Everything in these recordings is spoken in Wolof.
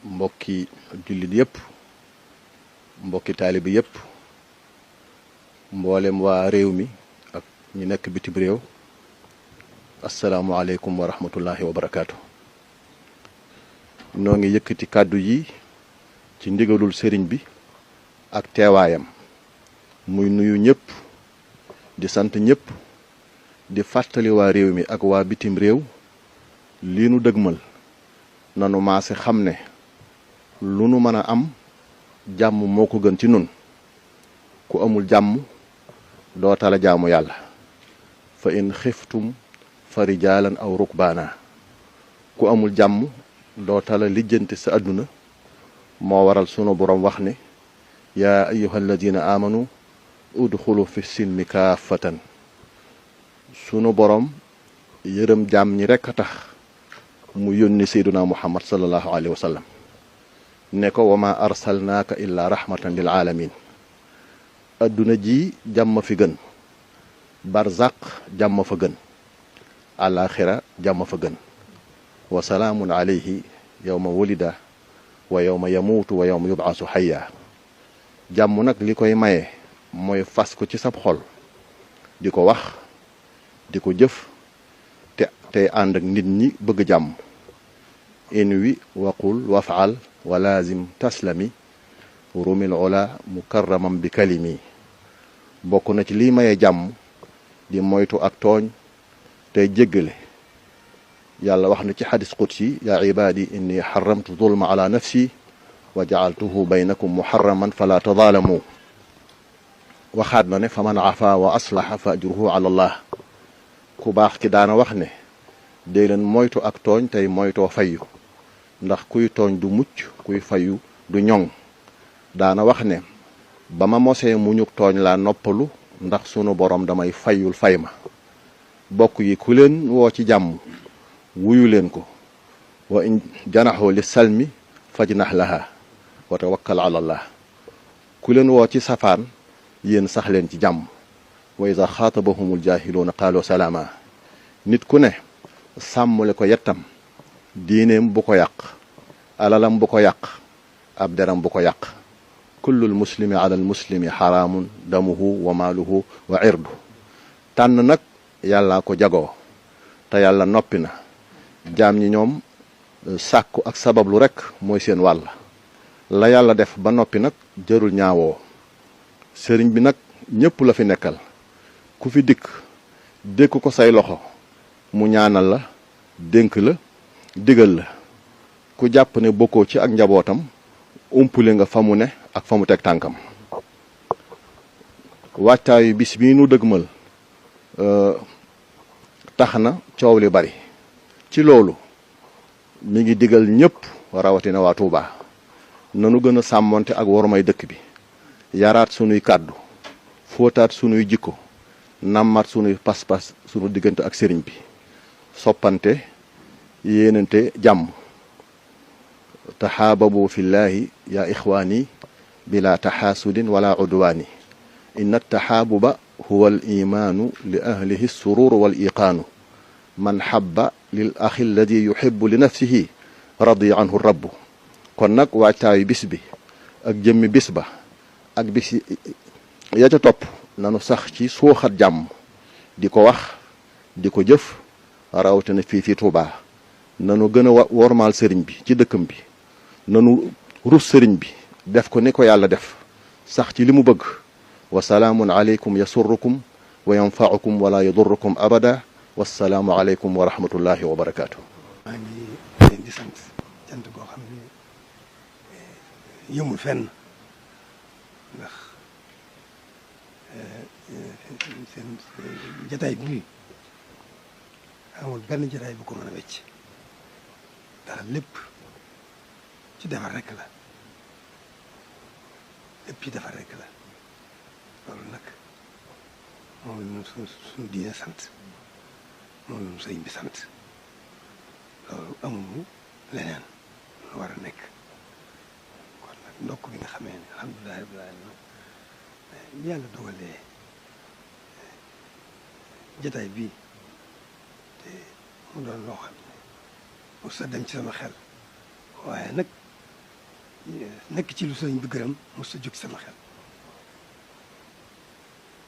mbokki jullit yépp mbokki taalibi yépp mboolem waa réew mi ak ñi nekk bitim réew asalaamualeykum wa rahmatullahi wa barakaatu. noo ngi yëkkati kàddu yi ci ndigalul sëriñ bi ak teewaayam muy nuyu ñëpp di sant ñëpp di fàttali waa réew mi ak waa bitim réew lii nu dëgmal nanu maase xam ne lu nu mën a am jàmm moo ko gën ci nun ku amul jàmm doo tala jaamu yàlla fa in xiftum fa rijaalan aw rukbaana ku amul jàmm doo tala lijjanti sa àdduna moo waral sunu boroom wax ne yaa ayyuha alladina amanu udxulu fi silmi kaafatan sunu boroom yërëm jaam ñi rekk a tax mu yónni seyduna muhammad sallallahu alayhi wa sallam ne ko wa ma arsalnaaka illaa rahmatan lil aalamin adduna ji jàmm fi gën barzaq jàmm fa gën alaxira jàmm fa gën wa salaamun alayhi yawma wulida wa yawma yamuutu wa yawma yubaasu xayya jàmm nag li koy maye mooy fas ko ci sab xol di ko wax di ko jëf tey ànd ak nit ñi bëgg jàmm inwi waqul wafaal wa laazim taslami rumil ola mukarramam bi kalimi bokk na ci lii maye jàmm di moytu ak tooñ tey jéggale yàlla wax na ci xadis qudsi yaa ibaadi inni xaramtu zulma ala nafsi wa jacaltuhu baynakum muharraman fala tadaalamu waxaat na ne fa man afa wa aslaha fa ajruhu ala allah ku baax ki daana wax ne dee leen moytu ak tooñ tey moytoo fayu ndax kuy tooñ du mucc kuy fayu du ñoŋ daana wax ne ba ma mosee muñuk tooñ laa noppalu ndax sunu borom damay fayul fay ma bokk yi ku leen woo ci jàmm wuyu leen ko wa in janaxoo li salmi fajnax laha wa tawakkal ala allah ku leen woo ci safaan yéen sax leen ci jàmm wa iza xaatabahumul jaahiluuna qaalu salaama nit ku ne sàmmule ko yettam diineem bu ko yàq alalam bu ko yàq ab deram bu ko yàq kullul muslimi ala al muslimi xaraamun damuhu wa maaluhu wa irdu tànn nag yàllaa ko jagoo te yàlla noppi na jaam ñi ñoom sàkku ak sabablu rekk mooy seen wàll la yàlla def ba noppi nag jërul ñaawoo sëriñ bi nag ñépp la fi nekkal ku fi dikk dékk ko say loxo mu ñaanal la dénk la digal la ku jàpp ne bokkoo ci ak njabootam umpule nga fa mu ne ak fa mu teg tànkam waajtaayu bis bii nu dëgmal tax na coow li bari ci loolu mi ngi digal ñépp rawatina waa Tuuba nanu gën a sàmmonte ak wormay dëkk bi yaraat sunuy kàddu fóotaat sunuy jikko nammat sunuy pas-pas sunu diggante ak sëriñ bi soppante yéenante jàmm taxaababu fillaahi yaa ixwaani bila taxaasudin wala udwaani inna taxaabuba huwa al imaanu li ahlihi surur wal iqaanu man xabba lil axi alladi yuxibu li nafsihi radiya anhu rabbu kon nag waajtaayu bis bi ak jëmmi bis ba ak bis ya ca topp nanu sax ci suuxat jàmm di ko wax di ko jëf rawatina fii Tuubaa nanu gën a wormaal sëriñ bi ci dëkkam bi nanu rus sëriñ bi def ko ni ko yàlla def sax ci li mu bëgg wa salaamun aleykum yasurrukum wa yanfaukum wala yadurrukum abada wassalaamu aleykum wa rahmatullahi wa barakaatu. maa ngi leen di sant cant goo xam ne yëmul fenn ndax seen jataay bii amul benn jataay bu ko mën a wecc ndax lépp ci defar rekk la lépp ci defar rekk la loolu nag moom la suñu diine sant moom la sëriñ bi sant loolu amuñu leneen lu war a nekk kon nag ndokk bi nga xamee ne alhamdulilah rabbil alamin bi yàlla dogalee jataay bii te mu doon loo xam ne mu sa dem ci sama xel waaye nag nekk ci lu sëriñ bi gërëm mos a jóg sama xel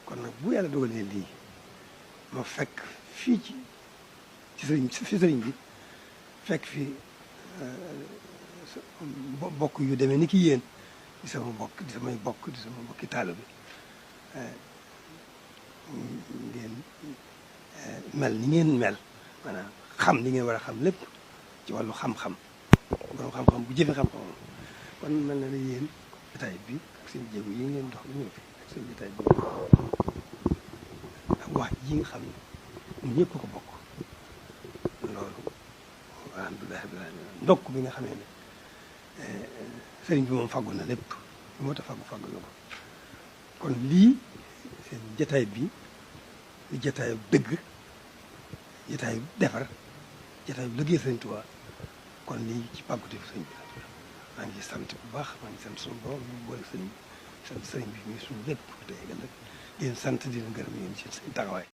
kon nag bu yàlla dogalee lii ma fekk fii ci sëriñ bi fekk fi bokk yu demee ni ki yéen di sama bokk di samay bokk di sama bokki taalo bi ngeen mel ni ngeen mel maanaam xam li ngeen war a xam lépp ci wàllu xam-xam borom xam-xam bu jëfe xam-xam kon mel na ne yéen jotaay bi ak seen jéego yi ngeen dox ba ñëw fi ak seen jotaay bi ak wax ji nga xam ne ñun ñëpp ko bokk loolu alhamdulilah rabbil alamin ndokk bi nga xamee ne sëriñ bi moom faggu na lépp lu moo tax faggu na ko kon lii seen jotaay bi di jotaayu dëgg jotaayu defar jotaayu liggéey sëriñ Tuubaa kon lii ci pàgguteefu sëriñ bi maa ngi sant bu baax maa ngi sant suñu borom ñu boole sëriñ bi sant sëriñ bi muy suñu lépp tey ëllëg di leen sant di leen gërëm yéen ci seen taxawaay